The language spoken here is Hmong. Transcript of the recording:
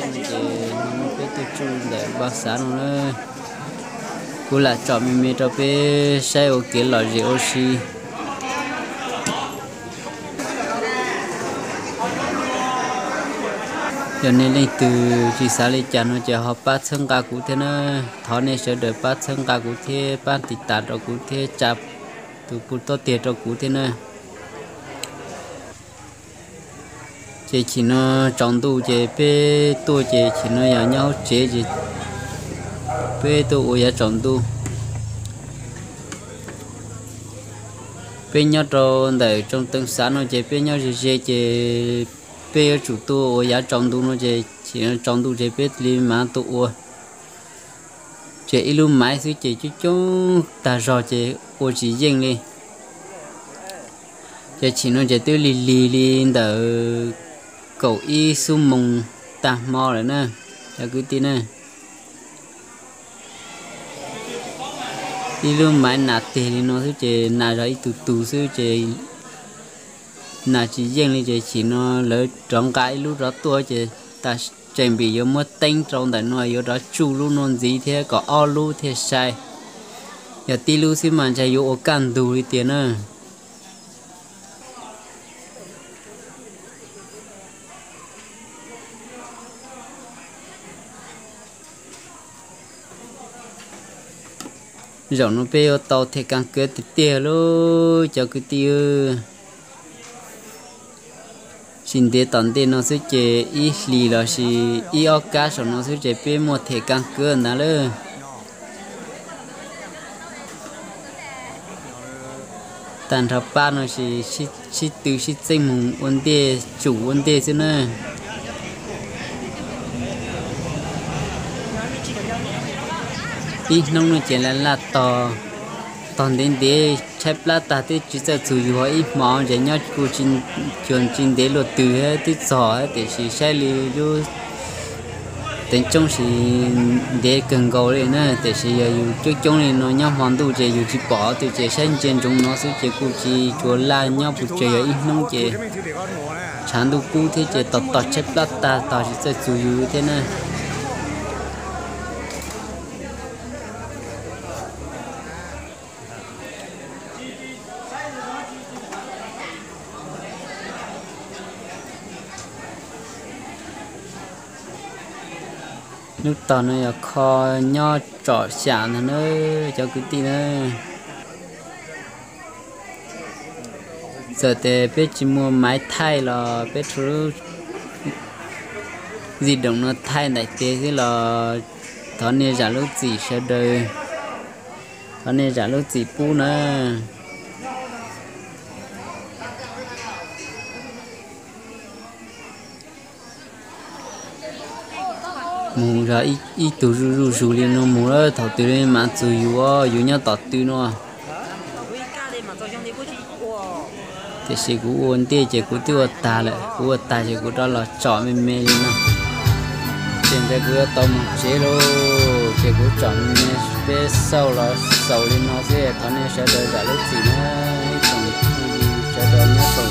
Ces peb tuaj tsuj ntawm npaj xav no na, kuv lam tsom me me rau peb saib ua kev lom zem ua si. Yog nej leej twg tsis xav li cas no ces ho pab txhawb nqa kuv thiab na. Thov nej sawv daws pab txhawb nqa kuv thiab pab tiv tas rau kuv thiab tsa tus pus tob tiag rau kuv thiab na. Ces chim no tsaus ntuj ces peb tuaj ces chim no yog nyob hauv tsev ces peb tuaj ua yav tsaus ntuj. Peb nyob rau ntawm Tsoo Teev Xav no ces peb nyob ze ze ces peb yuav tsum tuaj ua yav tsaus ntuj no ces chim no tsaus ntuj ces peb li mam tuaj ua. Ces ib lub maiv xwb ces coob coob tag zog ces ua tsis yeej li. Ces chim no ces twb lig lig li ntawm kaum ib xuab moos tag hmo lawm na, cov kwv tij na. Ib lub maiv nas tig li no xwb ces nas zog ib tug tug xwb ces nas tsis yeej li ces chim no lawv rov nqa ib lub rov tuaj ces tas tseem npim yuav muab teeb rau ntawm no yuav rov tsuj lub no ntxiv thiab kom ob lub thiaj sai. Yog tib lub xwb mas ntshai yuav ua kaj ntug li tiag na. Zaum no peb yuav tau them kaas kawv tiag tiag lauj cov kwv tij. Tsis ntev tom ntej no xwb ces ib hlis los sis ib ob kab saum no xwb ces peb muaj them kaas kawv ntag lauj. Tag nrho pab no ces sib tw sib txeeb mus ua ntej tsum ua ntej xwb na. Ib hnub no ces laj laj tog, tog ntev ntev tshaib plab tag twb tsis txawj txug yus, ib hmo ces nyob kuj tsis ntev luaj twg twb txog tiam sis saib li lub teev tsoob sis ntev kawg nkaus li na, tiam sis yog yus coob coob li no nyob hmo ntuj ces yus tsis pom twg ces saib ntsia ntsoov no xwb ces kuj tsis tshua laj nyob pes tsawg, yog ib hnub ces tshav ntuj kub thiab ces tog tog tshaib plab tag tog tsis txawj txug yus thiab na. Lub tog no yog kho nyob tsom xyam ntag na cov kwv tij na. Txawm tias peb tsis muaj maiv thaij los peb rho lub di doom no thaij ntais tes xwb los thov nej zam lub txim sawv daws, thov nej zam lub txim pub na. Mus yog ib tug zuj zuj zus li no mus lawm thaum twg mam txug yus, yus nyob tom tw no. Tiam sis kuv ua ntej ces kuv twb ua tag lawm, kuv ua tag ces kuv rov los tsom me me li no. Ces ntawd kuv yuav tau mus tsev lauj, ces kuv tsom me me peb xauj los xaus li no xwb, thov nej sawv daws zam lub txim na, ib tsoom sawv daws nyob saum